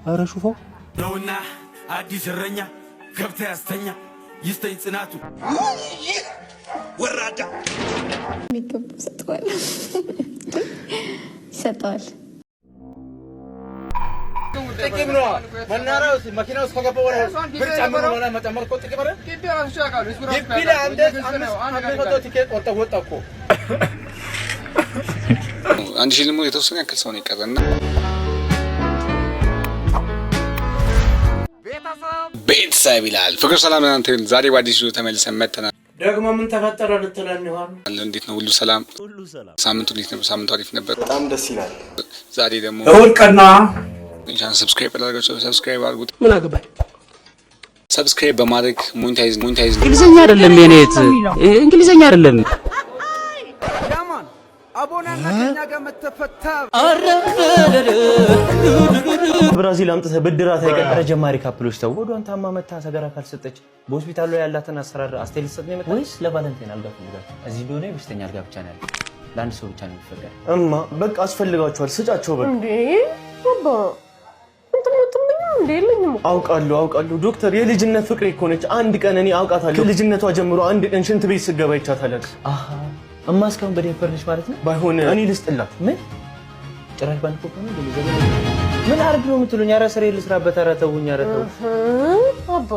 ኧረ ሹፈው። ነውና አዲስ እረኛ ገብተ ያስተኛ ይስተኝ ጽናቱ። ወራዳ። የሚገባው ሰጠዋል፣ ይሰጠዋል። ጥቅም ነው። መናኸሪያ ውስጥ መኪና ውስጥ ከገባ በኋላ ብር ጨምሮ ነው መጨመር እኮ ጥቅም አይደል? ግቢ ላይ አንድ 500 ቲኬት ቆርጠህ ወጣ እኮ። 1,000 ደግሞ የተወሰነ ያክል ሰው ነው የቀረና ቤተሰብ ይላል። ፍቅር ሰላም እናንተ ይሁን። ዛሬ በአዲስ ቪዲዮ ተመልሰን መጥተናል። ደግሞ ምን ተፈጠረ ልትለን ይሆን? እንዴት ነው? ሁሉ ሰላም? ሳምንቱ እንዴት ነበር? ሳምንቱ አሪፍ ነበር። በጣም ደስ ይላል። ዛሬ ደግሞ እሑድ ቀን ነዋ። ቻናል subscribe ያላደረጋችሁ subscribe አድርጉት። ምን አገባኝ? Subscribe በማድረግ monetize monetize እንግሊዘኛ አይደለም የኔ እህት፣ እንግሊዘኛ አይደለም። አቦናና ከኛ ጋር መተፈታ። ብራዚል አምጥተህ ብድራት አይቀር። ኧረ ጀማሪ couple ኦች ተው። ወዷን ታማ መታ ሰገራ ካልሰጠች በሆስፒታሉ ላይ ያላትን አሰራር አስተያየት ልትሰጥ ነው የመጣው ወይስ ለ Valentine አልጋ ፈልጋችሁ? እዚህ እንደሆነ የበሽተኛ አልጋ ብቻ ነው ያለው። ለአንድ ሰው ብቻ ነው የሚፈቀድ። እማ በቃ አስፈልጋችኋል፣ ስጫቸው በቃ። እንዴ አባ፣ እንትን እንዴ የለኝም እኮ። አውቃለሁ አውቃለሁ ዶክተር፣ የልጅነት ፍቅሬ እኮ ነች። አንድ ቀን እኔ አውቃታለሁ። ከልጅነቷ ጀምሮ አንድ ቀን ሽንት ቤት ስገባ ይቻታል። አሃ፣ እማ እስካሁን በዳይፐር ነች ማለት ነው? ባይሆን እኔ ልስጥላት። ምን ጭራሽ ባንድ ኮፕ ነው እንዴ? ምን አርግ ነው የምትሉኝ? ኧረ ስሬ ልስራበት። ኧረ ተውኝ፣ ኧረ ተው። አባ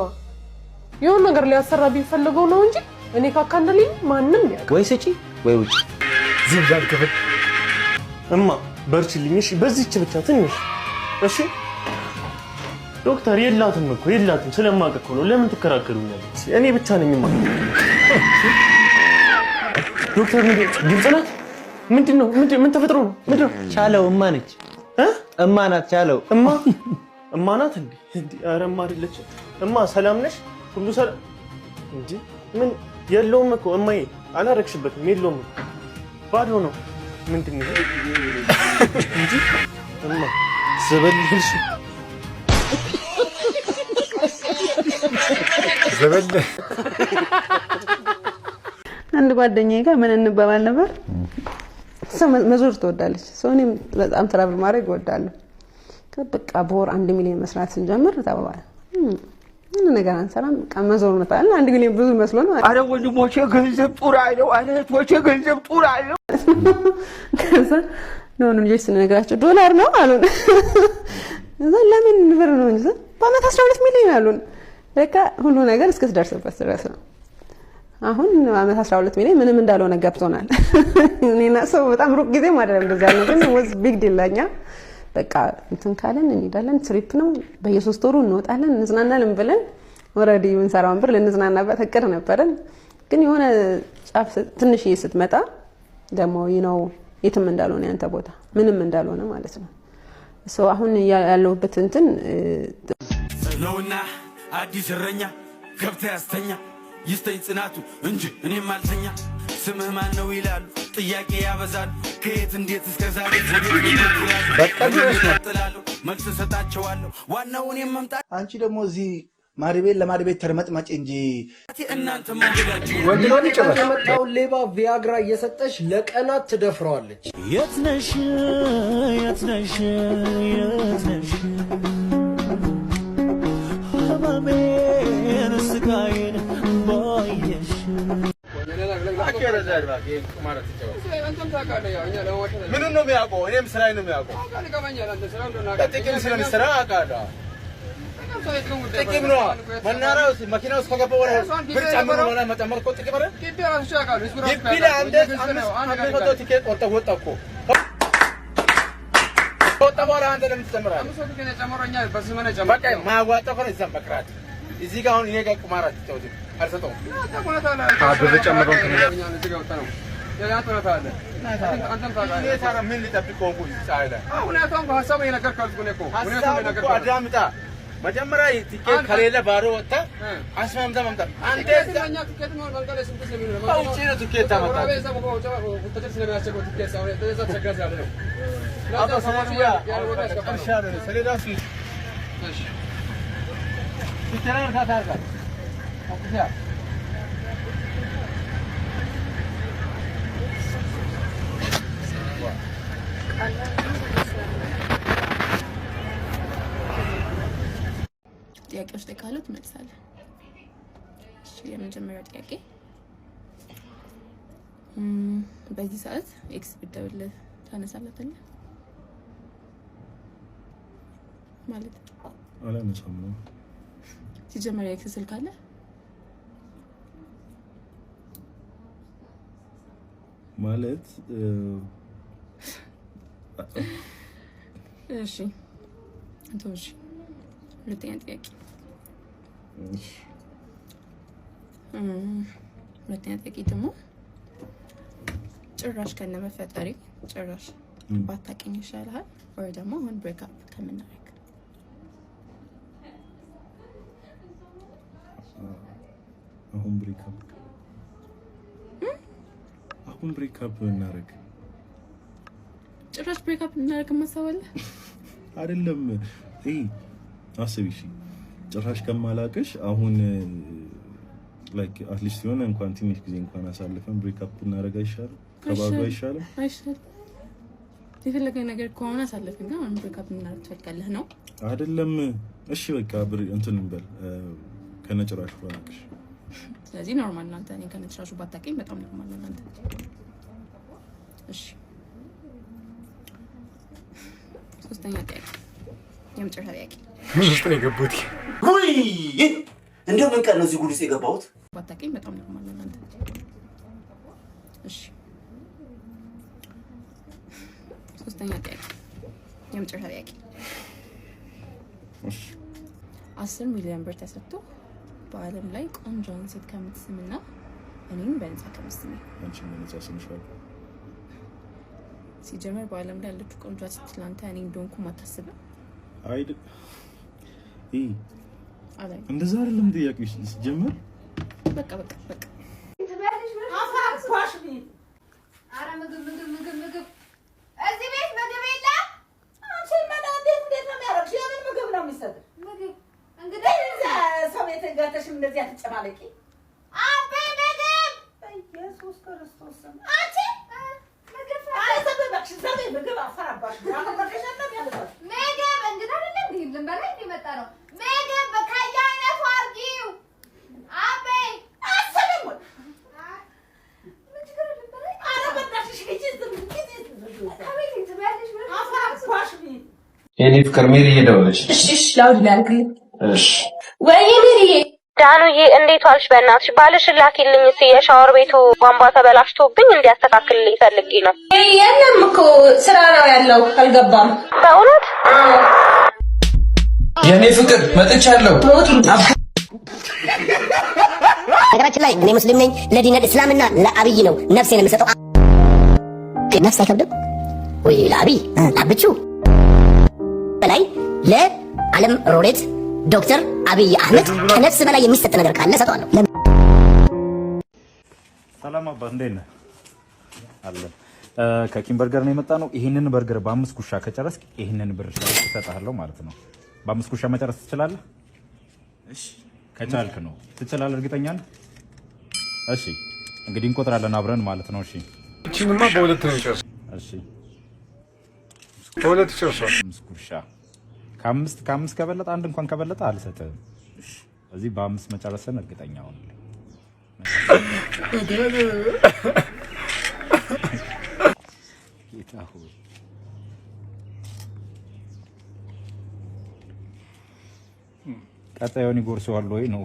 የሆነ ነገር ሊያሰራ ቢፈልገው ነው እንጂ እኔ ካካ እንደሌለኝ ማንም ያውቅ። ወይ ስጪ ወይ ውጪ። ዝምዛን ክፍል። እማ በርችልኝ፣ እሺ? በዚች ብቻ ትንሽ እሺ። ዶክተር የላትም እኮ የላትም፣ ስለማውቅ እኮ ነው። ለምን ትከራከሩኛለች? እኔ ብቻ ነኝ እማ። ዶክተር ምንድን ግልጽ ናት? ምንድን ነው? ምን ተፈጥሮ ነው? ምንድን ነው? ቻለው እማ ነች። እ? እማ ናት ቻለው። እማ እማ ናት እንዴ? እንዴ ኧረ እማ አይደለችም። እማ ሰላም ነሽ? ሁሉ ሰላም እንጂ ምን የለውም እኮ እማዬ፣ አላረግሽበትም። የለውም እኮ ባዶ ነው። ምንድን ነው እንጂ እማ ዘበልሽ። ዘበል። አንድ ጓደኛዬ ጋር ምን እንባባል ነበር? እሷ መዞር ትወዳለች። ሰው እኔም በጣም travel ማድረግ እወዳለሁ። በቃ በወር 1 ሚሊዮን መስራት ስንጀምር ተባባል። ምን ነገር አንሰራም፣ በቃ መዞር እንመጣለን። 1 ሚሊዮን ብዙ መስሎን ማለት። አረ ወንድሞቼ ገንዘብ ጡር አለው፣ አረ እህቶቼ ገንዘብ ጡር አለው። ከዛ ለሆኑ ልጆች ስንነግራቸው ዶላር ነው አሉን። እዛ ለምን ብር ነው እንጂ በአመት 12 ሚሊዮን አሉን። ለካ ሁሉ ነገር እስክትደርስበት ድረስ ነው። አሁን በአመት 12 ሚሊዮን ምንም እንዳልሆነ ገብቶናል። እኔና ሰው በጣም ሩቅ ጊዜ አይደለም እንደዛ ነው፣ ግን was big deal ለኛ። በቃ እንትን ካለን እንሄዳለን። Trip ነው፣ በየሶስት ወሩ እንወጣለን፣ እንዝናናለን ብለን already የምንሰራውን ብር ልንዝናናበት እቅድ ነበረን። ግን የሆነ ጫፍ ትንሽዬ ስትመጣ ደግሞ ነው የትም እንዳልሆነ ያንተ ቦታ ምንም እንዳልሆነ ማለት ነው። So አሁን ያለሁበት እንትን ነውና አዲስ እረኛ ገብተ ያስተኛ ይስተኝ ጽናቱ እንጂ እኔም አልተኛ። ስምህ ማን ነው ይላሉ፣ ጥያቄ ያበዛሉ። ከየት እንዴት እስከ ዛሬ በቃ ድረስ ነው። ጥላለሁ፣ መልስ እሰጣቸዋለሁ። ዋናው እኔም መምጣት። አንቺ ደግሞ እዚህ ማድ ቤት ለማድ ቤት ተርመጥመጭ እንጂ። እናንተ መውደዳችሁ። ወንድ ነው ጭራሽ። የመጣውን ሌባ ቪያግራ እየሰጠች ለቀናት ትደፍረዋለች። የት ነሽ፣ የት ነሽ፣ የት ነሽ? ህመሜን ስቃዬን ባየሽ። ምኑን ነው የሚያውቀው? እኔም ስራዬን ነው የሚያውቀው። ጥቅም ስለሚሰራ አውቃለሁ። ጥቅም ነው። መናኸሪያ ውስጥ መኪና ውስጥ ከገባ በኋላ ብር ጨምሮ ነው መጨመር እኮ ጥቅም አይደል? ግቢ ላይ አንድ 500 ቲኬት ቆርጠህ ወጣ እኮ። ከወጣ በኋላ አንተ ለምን ትጨምራለህ? በቃ የማያዋጣው ከሆነ እዛም መቅራት። እዚህ ጋር አሁን እኔ ጋር ቁማር አትጫወትም፣ አልሰጠውም። ብር ጨምረው እንትን ይላል። እኔ ታዲያ ምን ልጠብቅ ሆንኩ እዚህ ፀሐይ ላይ? ሀሳቡ እኮ አዳምጣ። መጀመሪያ ቲኬት ከሌለ ባዶ ወጥተህ አስማምተህ መምጣት። አንተ በውጭ ነው ቲኬት ታመጣለህ። አባ ሰሞኑን ጨርሻለሁ። ሰሌዳ ስንት? ጥያቄዎች እጠይቅሃለሁ፣ ትመልሳለህ። እሺ፣ የመጀመሪያው ጥያቄ በዚህ ሰዓት ex ብትደውልልህ ታነሳላታለህ? ማለት አላነሳም ነው። ሲጀመር የ ex ስልክ አለ? ማለት እሺ እንትን እሺ፣ ሁለተኛ ጥያቄ፣ ሁለተኛ ጥያቄ ደግሞ ጭራሽ ከነመፈጠሬ ጭራሽ ባታውቂኝ ይሻልሃል ወይ ደግሞ አሁን break up ከምናደርግ? አሁን break up፣ አሁን break up እናደርግ። ጭራሽ break up እናደርግ ማሰብ አለ? አይደለም፣ ይሄ አስቢ። እሺ፣ ጭራሽ ከማላቅሽ አሁን like at least የሆነ እንኳን ትንሽ ጊዜ እንኳን አሳልፈን break up እናደርግ አይሻልም? ከባዱ አይሻልም? አይሻልም። የፈለገ ነገር ከሆነ አሳልፈን ግን አሁን break up እናደርግ ትፈልጋለህ ነው? አይደለም። እሺ በቃ እንትን እንበል፣ ከነጭራሹ ባላቅሽ። ስለዚህ normal ነው። አንተ እኔን ከነጭራሹ ባታውቂኝ በጣም normal ነው አንተ። እሺ፣ ሶስተኛ ጥያቄ፣ የመጨረሻ ጥያቄ። ምን ውስጥ ነው የገቡት? ውይ፣ እንደው ምን ቀን ነው እዚህ ጉድ ውስጥ የገባሁት? ባታውቂኝ በጣም normal ነው አንተ። እሺ፣ ሶስተኛ ጥያቄ፣ የመጨረሻ ጥያቄ። 10 ሚሊዮን ብር ተሰጥቶ በዓለም ላይ ቆንጆውን ሴት ከምትስምና እኔም በነፃ ከምትስመኝ? አንቺን በነፃ ስምሻለሁ። ሲጀመር በዓለም ላይ ያለችው ቆንጆ ሴት ለአንተ እኔ እንደሆንኩም አታስብም? አይደል? ይሄ አላይ እንደዛ አይደለም ጥያቄዎች ሲጀመር። በቃ በቃ በቃ። ኧረ ምግብ ምግብ ምግብ ምግብ፣ እዚህ ቤት ምግብ የለም። አንቺን መና እንዴት እንዴት ነው የሚያደርግሽ? የምን ምግብ ነው የሚሰጥሽ? ምግብ እንግዲህ ሰው ቤት ገብተሽም እንደዚህ አትጨማለቂ። አቤ ምግብ። በኢየሱስ ክርስቶስ ስም። አንቺ ምግብ። ኧረ ዘም እባክሽ ዘም፣ ምግብ አፈራባሽ። አፈራባሽ ያለበት። ምግብ እንግዳ አይደለ እንዴ? ልንበላ እንዴ መጣ ነው። ምግብ ከየአይነቱ አድርጊው። አቤ። አሰብም ወይ? ምን ችግር አለ? ልንበላ። ኧረ በእናትሽ ሂጂ፣ ዝም ሂጂ። ከቤት ትበያለሽ ብለሽ አፈራባሽ። የኔ ፍቅር፣ ሜሪ እየደወለች። እሺ እሺ፣ loud ላይ አድርግልኝ። እሺ። ወይ ሜሪዬ። ዳኑዬ፣ እንዴት ዋልሽ? በእናትሽ ባልሽን ላኪልኝ እስኪ፣ የሻወር ቤቱ ቧንቧ ተበላሽቶብኝ እንዲያስተካክልልኝ ፈልጌ ነው። የለም እኮ፣ ስራ ነው ያለው፣ አልገባም። በእውነት? የኔ ፍቅር፣ መጥቻለሁ። ነገራችን ላይ እኔ ሙስሊም ነኝ። ለዲነል እስላምና ለአብይ ነው ነፍሴን የምሰጠው። ነፍስ አይከብድም ወይ? ለአብይ ለአብቹ በላይ ለዓለም ሎሬት ዶክተር አብይ አህመድ ከነፍስ በላይ የሚሰጥ ነገር ካለ እሰጠዋለሁ። ሰላም አባት፣ እንዴት ነህ? አለ ከኪም በርገር ነው የመጣ ነው። ይህንን በርገር በአምስት ጉርሻ ከጨረስክ ይህንን ብር እሰጥሃለሁ ማለት ነው። በአምስት ጉርሻ መጨረስ ትችላለህ? እሺ፣ ከቻልክ ነው። ትችላለህ? እርግጠኛ ነህ? እሺ፣ እንግዲህ እንቆጥራለን አብረን ማለት ነው። እሺ። ይቺንማ በሁለት ነው የሚጨርሰው። እሺ። በሁለት ይጨርሰዋል። አምስት ጉርሻ፣ ከአምስት ከበለጠ፣ አንድ እንኳን ከበለጠ አልሰጥህም። እዚህ በአምስት መጨረስን እርግጠኛ ሁንልኝ። ጌታ ሆይ፣ ቀጣዩን ይጎርሰዋል ወይ ነው?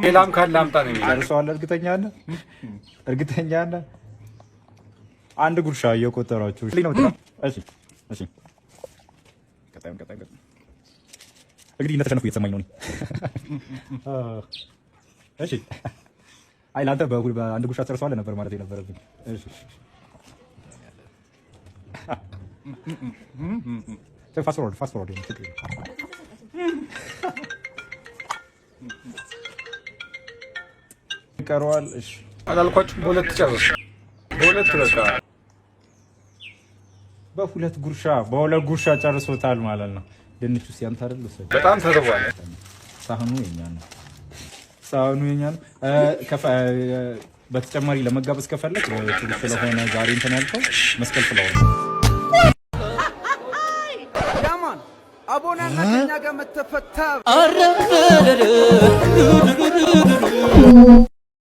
ሌላም ካለ አምጣ ነው የሚለው። ጨርሰዋል። እርግጠኛ ነህ? እርግጠኛ ነህ? አንድ ጉርሻ እየቆጠራችሁ ነው። እሺ እሺ። ቀጣዩን ቀጣዩን ቀጣዩን። እንግዲህ እንደተሸነፍኩ እየተሰማኝ ነው እኔ። እሺ፣ አይ ለአንተ በአንድ ጉርሻ ጨርሰዋል ነበር ማለት የነበረብኝ። እሺ፣ fast forward, fast forward። ይቀረዋል። እሺ። አላልኳችሁም? በሁለት ጨርስ። በሁለት በቃ። በሁለት ጉርሻ ጨርሶታል ማለት ነው። ድንቹ ያንተ አይደል? ውሰድ። በጣም ተርቧል። ሳህኑ የኛ ነው። ሳህኑ የኛ ነው። በተጨማሪ ለመጋበዝ ከፈለግ ጥሩ ስለሆነ ዛሬ እንትን ያልከው መስቀል ፍላወር። አቦናና ከኛ ጋር መተፈታ።